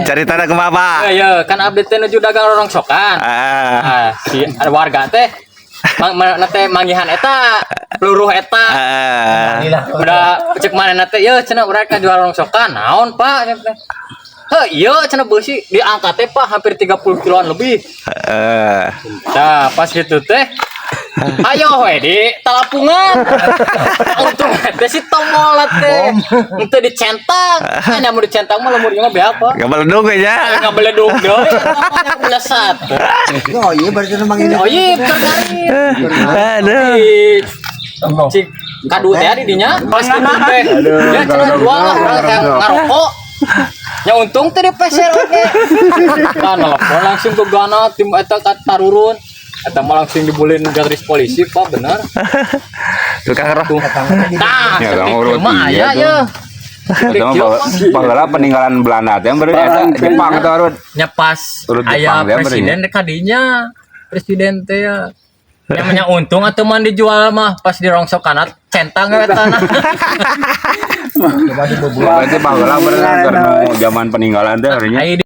Caritana kumaha, Pak? Ya, ya, kan abdi teh nuju dagang rongsokan. Ah. Ah, si ada warga teh mang, teh manggihan eta peluruh eta. Ah. Udah cek mana teh, ya cenah urang kan jual rongsokan, naon, Pak, cenah teh. Heh, iya cenah beusi diangkat teh, Pak, hampir 30 kiloan lebih. Nah, pas gitu teh ayo we di talapungan. Untung teh si tombol teh. Henteu dicentang. Kan mau dicentang mah lembur mah beak, Pak. Gak meleduk ya. Nggak beleduk deui eta mah nya belesat. Oh iya, berarti memang ini. Oh iya, keur ngarit. Aduh. Di cik kadu teh di dinya pas gitu teh. Ya cenah jual lah urang teh ngarokok. Ya untung teh di peser oge. Nah, nelpon langsung ke Gana tim eta ka tarurun. Eta mah langsung dibulin garis polisi, Pak, bener. Tukang roh. Tah, Ya, setik kamu urut mah iya aya tuh. ya. Eta mah baheula peninggalan Belanda teh berarti eta Jepang teh urut. Nya pas Urut aya Jepang teh presiden kadinya presiden teh ya. Yang untung atau man dijual mah pas dirongsok kana centang we tanah. Berarti baheula bener keur nu zaman peninggalan teh harinya. Ai.